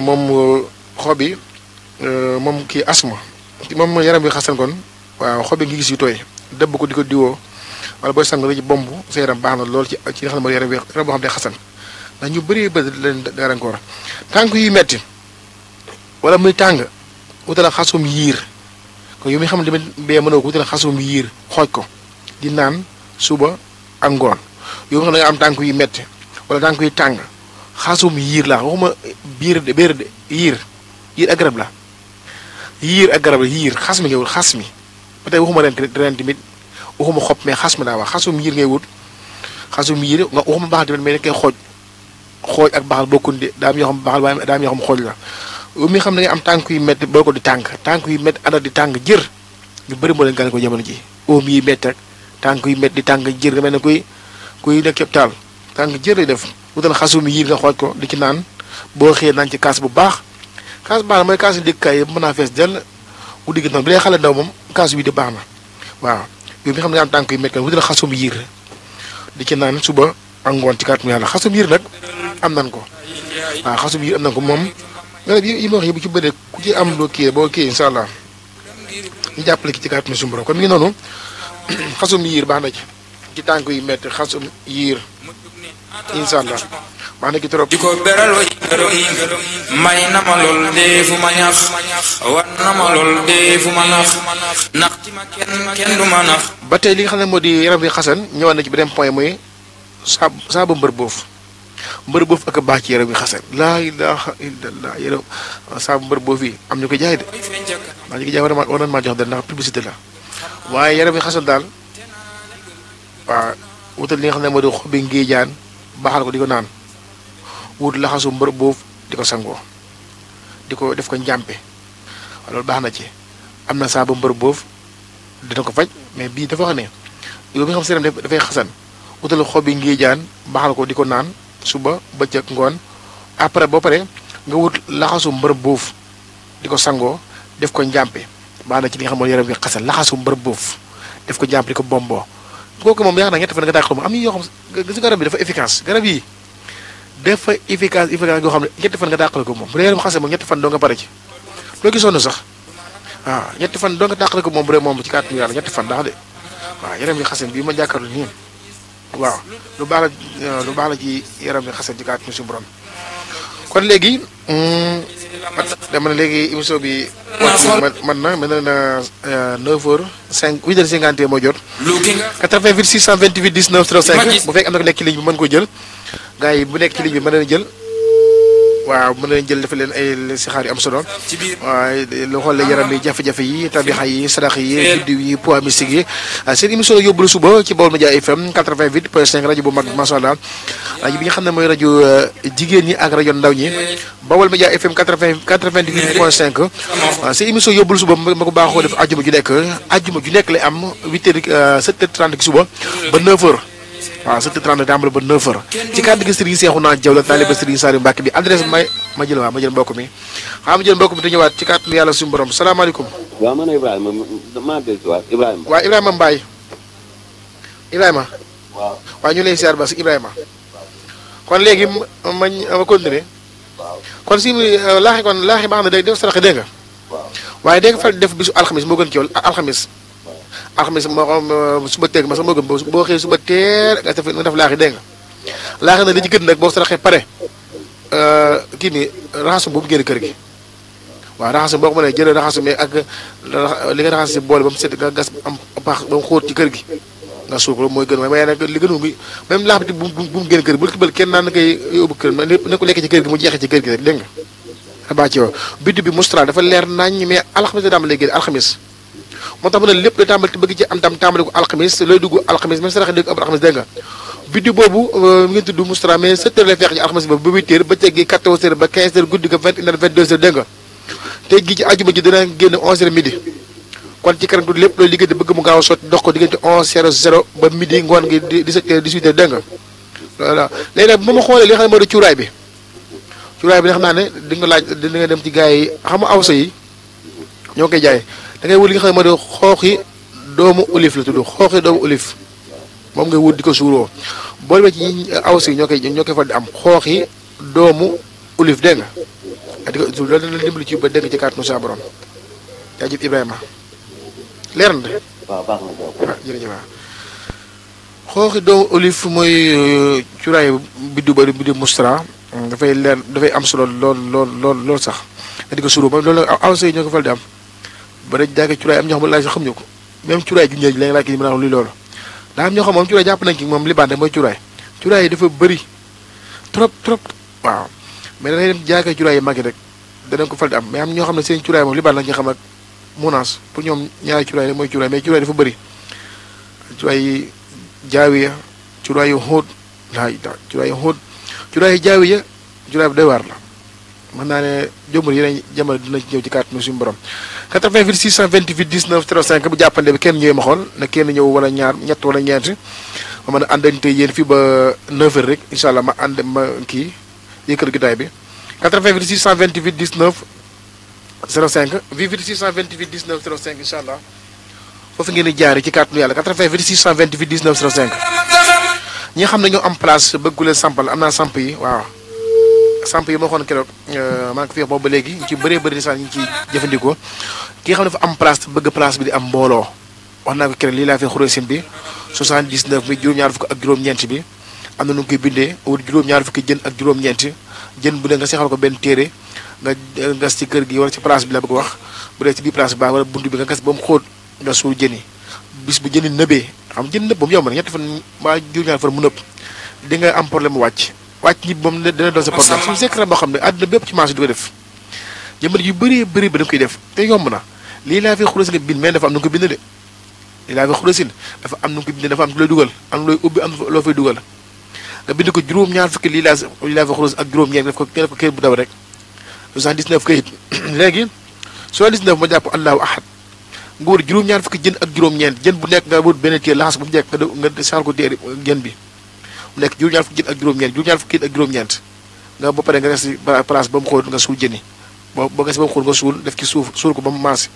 moom xob yi moom kii asma moom yaram bi xasan kon waaw xob yi ngi gis yu tooy dëbb ko di ko diwoo wala booy sang ci bomb sa yaram baax na lool ci li nga xam ne mooy yaram boo xam ne xasan ndax ñu bëri ba leen gàllankoor tànk yu metti wala muy tàng wutala xasum yiir kon yow mi xam ne tamit bee mënoo ko wutala xasum yiir xooj ko di naan suba ak ngoon yow mi xam ne nga am tànk yu metti wala tànk yu tàng xasum yiir la waxuma biir de yiir ak garab la yiir xas mi ngay wut xas mi ba tey waxuma ren tamit waxuma xob mais xas mi daa wax xasum yiir ngay wut xasum yiir nga waxuma baaxal tamit mais dañ koy xooj ak baaxal bokkun de daa am yoo xam baaxal waaye daa am yoo xam xooj la yow mi xam ne nga am tànk yu métti boo ko di tànk yu métti àndal di tàng jër ñu bëri moo leen gane ko jamono ji oom yi métti ak tànk yu métti di tàng jër nga mel ne kuy nekk cëb taal tànk jër lay def wutal xasum yiir nga xooj ko di ci naan boo xëyee naan ci kaas bu baax kaas baax na mooy kaas yu dëkkaay yëpp mën naa fees dell bu digg noonu bi dee xale ndaw moom kaas bi di baax na waaw yow mi xam ne nga am tànk yu métti kan wutal xasum yiir di ci naan suba ak ngoon ci kàttan yàlla xasum yiir nag am nan ko waaw xasum yiir am nan ko moom garab yi ma wax yëpp ci bëre ku ci am loo kii boo kii incha allah ñu jàppale ki ci kàttan suñu borom kon mi ngi noonu xasum yiir baax na ci tànk yu métti xasum yiir incha allah baax na ki trop. di ko beral way may na ma lool dee fu ma ñax wan na ma lool dee fu ma nax nax ci ma kenn du ma nax. ba tey li nga xam ne moo di yaram bi xasan ñëwaat na ci beneen point mooy saabu mbër boof ak baax ci yaram bi xasan laa ilaha illallah yaram saabu mbër boof yi am ñu ko jaay de maa ñu ko jaay war nañ maa jox de ndax publicité la waaye yaram bi xasan daal waaw wutal li nga xam ne moo di xobi ngéejaan baaxal ko di ko naan wut laxasu mbër boof di ko sangoo di ko def ko njàmpe waaw loolu baax na ci am na saabu mbër boof dina ko faj mais bii dafa wax ne yow mi xam seeram dafay xasan wutal xobi ngéejaan baaxal ko di ko naan suba bëccëg ngoon après boo pare nga wut laxasu mbër boof di ko sangoo def ko njàmpe baax na ci li nga xam mooy yaram bi xasan laxasu mbër boof def ko njàmpe di ko bomboo kooku moom yaakaar naa ñetti fan nga dàq moom am na yoo xam gis garab bi dafa efficace garab yi dafa efficace yoo xam ne ñetti fan nga dàqale ko moom bu dee yaram xasan moom ñetti fan doo nga pare ci loo gisoon sax waaw ñetti fan doo nga dàqale ko moom bu dee moom ci kàttanu yàlla ñetti fan daax de waaw yaram bi xasan bii ma jàkkaarloo nii waaw lu baax la ci yaram bi xasan ci kàttanu suñu borom kon léegi dama ne léegi émission bi man na mel na 9h05 8h51 moo jot 88 628 19 05 bu fekk am na ko nekk ci ligne bi mën ko jël gars yi bu nekk ci ligne bi mën na jël waaw mën nañ jël dafa leen ay sixaar yu am solo waaye lu xool yaram yi jafe-jafe yi tabixa yi sadax yi biddiw yi poids mystique yi seen émission la yóbbu la suba ci Baol Média FM 88.5 rajo bu mag macha allah rajo bi nga xam ne mooy rajo jigéen ñi ak rajo ndaw ñi Baol Média FM 98.5 seen émission yóbbu la suba ma ko baaxoo def ajjuma ju nekk lay am 8h 7h30 suba ba 9h. waaw 7h30 tàmbali ba 9h ci kàddu gi Serigne Cheikhouna Diaw la taaliba Serigne Saliou Mbacke bi adresse ma jël mbokk mi ma jël mbokk mi te ñëwaat ci kàddu yàlla suñu borom salaamaaleykum. waaw man Ibrahima maa dellusiwaat Ibrahima. waaw Ibrahima Mbaye Ibrahima. waaw ñu lay siyaar ba si Ibrahima. kon léegi ma continuer. kon si laaxi baax na day def saraxe dégg nga. waaye dégg nga fa def bisu alxamis moo gën ci yow alxamis moo xam suba teeg ma sax moo gën boo xëyee suba teer nga def laaxi dégg nga laaxi nag li ci gën nag boo saraxee pare kii nii raxasum boobu génn kër gi waaw raxasum boo ko mënee jëlee raxasum mais ak li nga raxas si boole ba mu set nga gas am baax ba mu xóot ci kër gi nga suur ko mooy gën waaye nag li gënu gi même laax bi bu mu génn kër gi bul kibal kenn naan na koy yóbbu kër ne ko lekkee ci kër gi mu jeexee ci kër gi rek dégg nga abaa ci yow biddu bi mustral dafa leer nañ mais alxamis da daam léegi alxamis moo tax mu ne lépp da tàmbali te bëgg ci am tam tàmbali ko alxamis looy dugg alxamis même saraxe dégg am alxamis dégg nga biddu boobu mi ngeen tudd mustral mais 7h lay fekk ci alxamis ba 8h ba teg gi 14h ba 15h guddi ga 21h 22h dégg nga tey gi ci àjjuma ji dina génn 11h midi kon ci kanam tuuti lépp looy liggéey bëgg mu gaaw a sotti dox ko diggante 11h00 ba midi ngoon gi 17h 18h dégg nga voilà léegi nag bu ma xoolee li nga xam ne moo di cuuraay bi nga xam naa ne di nga laaj di nga dem ci gars yi xam nga awsa yi ñoo koy jaay da ngay wut li nga xam ne moo di xooxi doomu olif la tudd xooxi doomu olif moom ngay wut di ko suuroo boo demee ci awsa yi ñoo koy fa di am xooxi doomu olif dégg nga di ko suur loolu dana dimbali ci ba dégg ci kàttanu sa borom jaajëf Ibrahima leer na de. waaw baax na waaw jërëjëf waaw xooxi doomu olif mooy cuuraay biddu mustra dafay leer dafay am solo lool sax nga di ko suuroo moom loolu awsa yi ñoo ko fal di am ba dañ jaage cuuraay am ñoo xam ne laaj sax xamuñu ko même cuuraay ju ñëw ji la nga laaj ki mën a wax luy loolu daa am ñoo xam moom cuuraay jàpp nañ ci moom li bande mooy cuuraay yi dafa bëri trop waaw mais dangay dem jaage cuuraay yi mag yi rek danañ ko fal di am mais am ñoo xam ne seen cuuraay moom li bande lañ ci xam ak munaas pour ñoom ñaari cuuraay rek mooy cuuraay mais cuuraay dafa bëri cuuraay yi jaawiya cuuraay yu xóot cuuraay yu xóot cuuraay yi jaawiya cuuraay bi doy waar la mën naa ne jëmbur yeneen jamono dina ci ñëw ci kàttanu suñu borom 88 628 19 05 bu jàppande bi kenn ñëwee ma xool na kenn ñëw wala ñaar ñett wala ñeent ma mën a àndante yéen fii ba 9h rek incha allah ma ànd ma kii yëkkal gitaay bi 88 628 19 05 88 628 19 05 incha allah foofu ngeen di jaaree ci kàttanu yàlla 88 628 19 05 ñi nga xam ne ñoo am place bëggu leen sampal am naa samp yi waaw. samp yi ma waxoon keroog maa ngi ko fi wax boobu ba léegi ñu ci bëree bëri nisaan ñu ci jëfandikoo ki nga xam ne dafa am place bëgg place bi di am mbooloo wax naa ko keroog lii laa fi xuréesin bi 79 mi juróom-ñaar fukk ak juróom-ñeent bi am na nu ngi koy bindee wut juróom-ñaar fukki jën ak juróom-ñeent jën bu dee nga seexal ko benn téere nga gas ci kër gi wala ci place bi la bëgg wax bu dee ci biir place bi baax wala buntu bi nga gas ba mu xóot nga suul jën yi bis bu jën yi nëbee xam jën nëb ba mu yomb na ñetti fan mbaa juróom-ñaar fan mu nëb di nga am problème mu wàcc ñib moom dina doon sa problème suñu secret boo xam ne àdduna bépp ci marché di ko def jamono yu bëri ba dañ koy def te yomb na lii laa fi xuréesin nga bind mais dafa am nu ko bind de lii laa fi xuréesin dafa am nu ko bind dafa am looy dugal am looy ubbi am loo fay dugal nga bind ko juróom-ñaar fukki lii laa fi xuréesin ak juróom-ñeent def ko kayit bu daw rek 79 kayit léegi 79 ma jàpp allahu ahad nga wut juróom-ñaar fukki jën ak juróom-ñeent jën bu nekk nga wut benn téer laxas ba mu jekk nga saxal ko téere jën bi mu nekk juróom-ñaar fukki jën ak juróom-ñeent nga ba pare nga res ci place ba mu xóot nga suul jën yi boo gas ba mu xóot nga suul def ci suul ko ba mu maase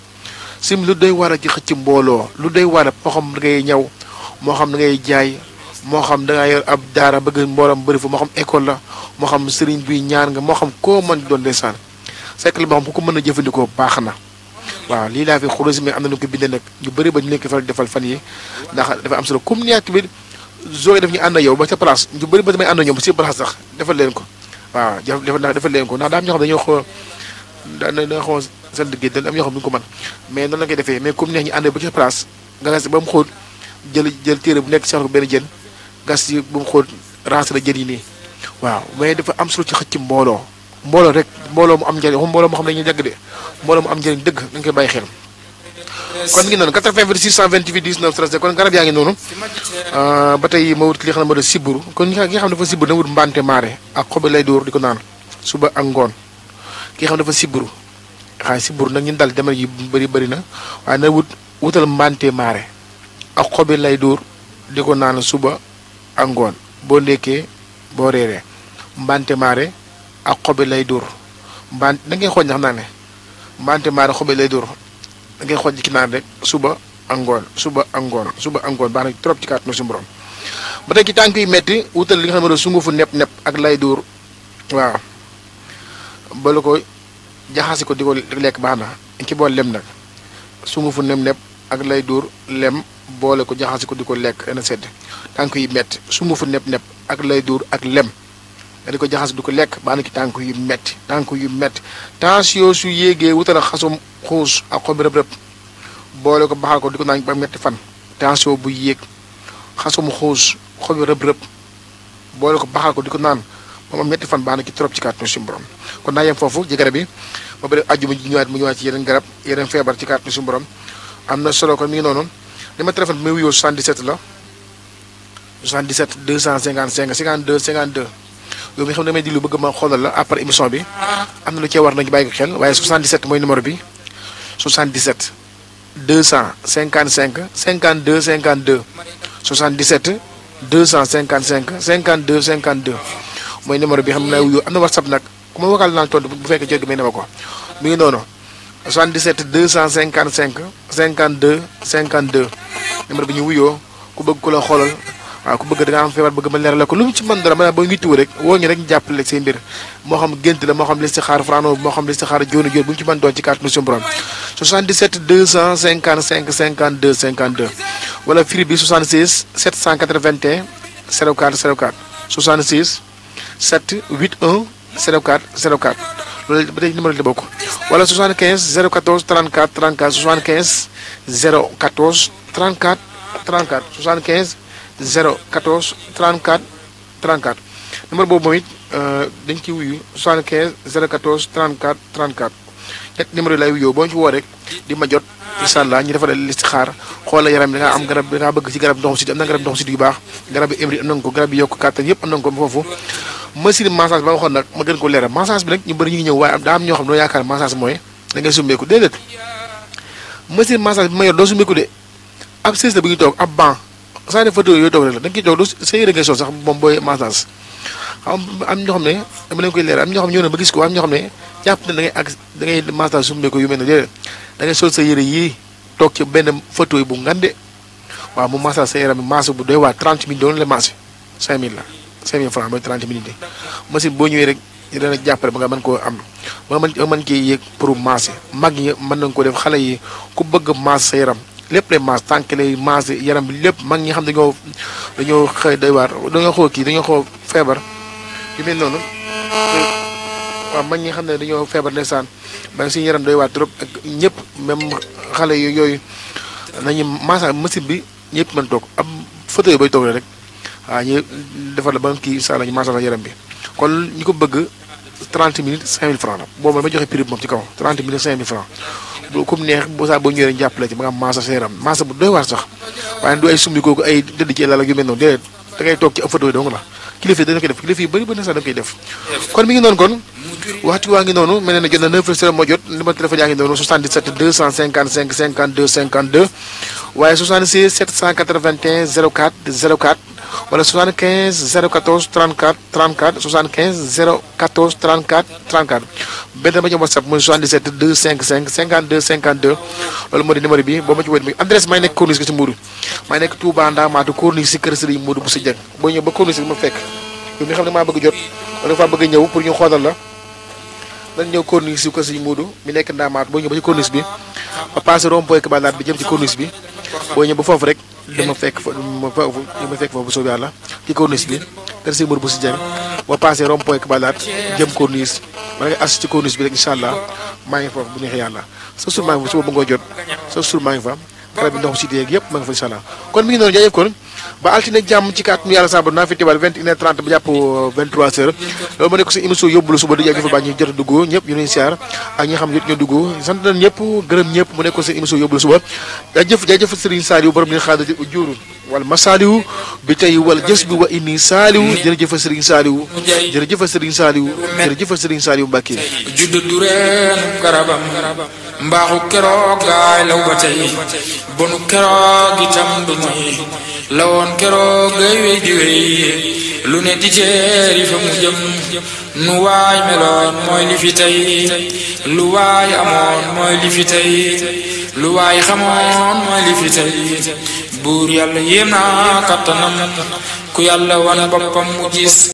sim lu doy war a ci xëcc mbooloo lu doy war a moo xam da ngay ñaw moo xam da ngay jaay moo xam da nga yor ab daara bëgg mboolam bëri fa moo xam école la moo xam sëriñ buy ñaan nga moo xam koo mën doon ndeysaan fekk la boo xam bu ko mën a jëfandikoo baax na waaw lii laa fi xuréesin mais am na nu ko bindee nag ñu bëri ba ñu leen ko faral defal fan yi ndax dafa am solo comme ni bi zoo def ñu ànd ak yow ba sa place ñu bëri ba damay ànd ak ñoom ba si place sax defal leen ko waaw defal leen ko ndax daa am ñoo xam dañoo xaw da xaw seen liggéey da am ñoo xam duñu ko mën mais noonu la koy defee mais comme neex ñu ànd ba ci place nga gas ba mu xóot jël téere bu nekk sax ko benn jën gas yi ba mu xóot raas la jën yi nii waaw mais dafa am solo ci xëcc mbooloo mbooloo rek mbooloo mu am njëriñ mbooloo moo xam ne dañuy jagg de mbooloo mu am njëriñ dëgg dañ koy bàyyi xel kon mi ngi noonu 88 628 19 13 kon garab yaa ngi noonu ba tey ma wut li xam ne moo di siburu kon ki nga xam ne dafa siburu na wut mbante maare ak xobi lay dóor di ko naan suba ak ngoon ki nga xam ne dafa siburu siburu nag ñun daal demal yi bëri na waaye na wutal mbante maare ak xobi lay dóor di ko naan suba ak ngoon boo ndekkee boo reeree mbante maare ak xobi lay dóor mbante da ngay xooj ndax naa ne mbante maare xobi lay dóor da ngay xooj ki naan rek suba ak ngoon suba ak ngoon suba ak ngoon baax na trop ci kàttanu suñu borom ba tey ci tànk yu metti wutal li nga xam ne sungufu nepp ak lay dóor waaw bala ko jaxasi ko di ko lekk baax na ki bool lem nag sungufu nepp ak lay dóor lem boole ko jaxasi ko di ko lekk dana sedd tànk yu metti sungufu nepp ak lay dóor ak lem nga di ko jaxasi di ko lekk baax na ki tànk yu metti tension su yéegee wutal a xasum xuus ak xobi rëb-rëb boole ko baxal ko di ko naan ba metti fan tension bu yéeg xasum xuus xobi rëb-rëb boole ko baxal ko di ko naan moom metti fan baax na ki trop ci kàttanu suñu borom kon naa yem foofu ci garab yi ba bëri àjjuma ji mu ñëwaat ci yeneen garab yeneen feebar ci kàttanu suñu borom am na solo kon mi ngi noonu li ma téléphone bi may wuyoo 77 la 77 255 52 52 yow mi xam ne damay diglu bëgg ma xoolal la après émission bi am na lu cee war nañu bàyyi ko xel waaye 77 mooy numéro bi 77 255 52 52 77 255 52 52 mooy numéro bi xam ne wuyoo am na WhatsApp nag ku ma wakal naan tontu bu fekkee jot gi may ne ma ko mi ngi noonu 77 255 52 52 numéro bi ñu wuyoo ku bëgg ku la xoolal waaw ku bëgg da nga am feebar bëgg ma leeral ko lu mu ci mën dara ma ba ngi tuw rek woo ñu rek ñu jàppale say mbir moo xam gént la moo xam listixaar frano moo xam listixaar jooni jooni bu ñu ci mën doon ci carte suñu borom 77 255 52 52 wala firi bi 76 781 04 04 76 781 04 04 loolu ba tey numéro la bokk wala 75 014 34 34 75 014 34 34 75 014 34 34 numéro boobu moom it dañ ciy wuyu 75 014 34 34 ñett numéro yi lay wuyoo boo ñu ci woo rek di ma jot incha allah ñu defal listixaar xool la yaram bi da ngaa am garab da ngaa bëgg ci garab ndoxu siti am na garab ndoxu siti yu baax garab bi émri am nañ ko garab yi yokk kàttan yëpp am nañ ko foofu machine massage ba nga waxoon nag ma gën ko leeral massage bi nag ñu bëri ñu ngi ñëw waaye daa am ñoo xam ne doo yaakaar massage mooy da ngay summeeku déedéet machine massage bi ma yor doo summeeku de ab sées la bu ñu toog ab banc saa ne photo yooyu toog rek la da nga ciy toog du sa yére ngay sol sax moom booy massage xam am ñoo xam ne dama leen koy leeral am ñoo xam ne ñëw na ba gis ko am ñoo xam ne jàpp ne da ngay massage summeeku yu mel ne déedéet da ngay sol sa yére yii toog ci benn photo yi bu ngande waaw mu massage sa yaram bi massage bu doy waa 30 minutes doon la massage 5000 la 5000 francs mooy 30 minutes yi machine boo ñëwee rek dina jàppale ba nga mën koo am ba nga mën cee yéeg pour masser mag ñi mën nañ ko def xale yi ku bëgg masse sa yaram lépp lay masse tànk lay masse yaram bi lépp mag ñi xam dañoo xëy doy waar dañoo xoo kii dañoo xoo feebar yu mel noonu waaw mag ñi xam ne dañoo feebar ndeysaan ba suñu yaram doy waar trop ak ñëpp même xale yooyu nañu massage machine bi ñëpp mën toog am fauteuil bay toog rek waaw ñu defar la ba kii incha allah ñu massage la yaram bi kon ñi ko bëgg 30 minutes 5000 francs la boobu la may joxe prix bi moom ci kaw 30 minutes 5000 francs bu comme neex boo saa boo ñëwee jàppale ci ba nga am massage sa yaram massage bu doy waar sax waaye du ay sumbi kooku ay dëdd ci lal ak yu mel noonu déedéet da ngay toog ci ab fauteuil dong la kilifa dañu koy def kilifa yi bëri bëri sax dañu koy def kon mi ngi noonu kon waxtu waa ngi noonu mel ne jot na 9h moo jot numéro téléphone yaa ngi noonu 77 255 52 52 waaye 76 781 04 04 wala 75 014 34 34 75 014 34 34 benn ba ci WhatsApp mooy 77 255 52 52 loolu moo di numéro bi boo ma ci wér mi adresse may nekk corniche ci Mbour may nekk Touba Ndamatou corniche si kër Serigne Modou Bousso Dieng boo ñëw ba corniche bi ma fekk yow mi xam ne maa bëgg jot wala faa bëgg ñëw pour ñu xoolal la dañ ñëw corniche si kër Serigne Modou mi nekk Ndamatou boo ñëw ba ci corniche bi ba passé rond-point Kibalaat bi jëm ci corniche bi boo ñëw ba foofu rek dama fekk foofu bu soobee yàlla ci corniche bi kër Serigne Modou Bousso Dieng boo passé rond-point Kibalaat jëm corniche ma nga as ci corniche bi rek incha allah maa ngi foofu bu neexee yàlla sa sur maa ngi fa suba ba ngoo jot sa sur maa ngi fa garab bi ndoxu si déeg yëpp ma nga fa incha allah kon mi ngi noonu jaajëf kon ba altine jàmm ci kàttanu yàlla sabar naa fi teewal 21h30 ba jàpp 23h loolu ma nekk si émission yóbbu la suba di jaajëfal baa ñi jot a dugg ñëpp ñu leen siyaar ak ñi xam jot ñoo dugg sant nañ ñëpp gërëm ñëpp mu nekk seen émission yóbbu la suba jaajëf Serigne Saliou borom ni xaadati ujurul wal masaliou bi tey wala jës bi wa inni Saliou jërëjëf Serigne Saliou jërëjëf Serigne Saliou jërëjëf Serigne Saliou Mbacké judd du reen garabam mbaaxu keroog gaay law ba tey bonu keroog itam du moy lawoon keroog gay wey di wey lu ne di teeri fa mu jëm nu waay meloon mooy li fi tey lu waay amoon mooy li fi tey lu waay xamoon mooy li fi tey buur yàlla yéem naa kattanam ku yàlla wan boppam mu gis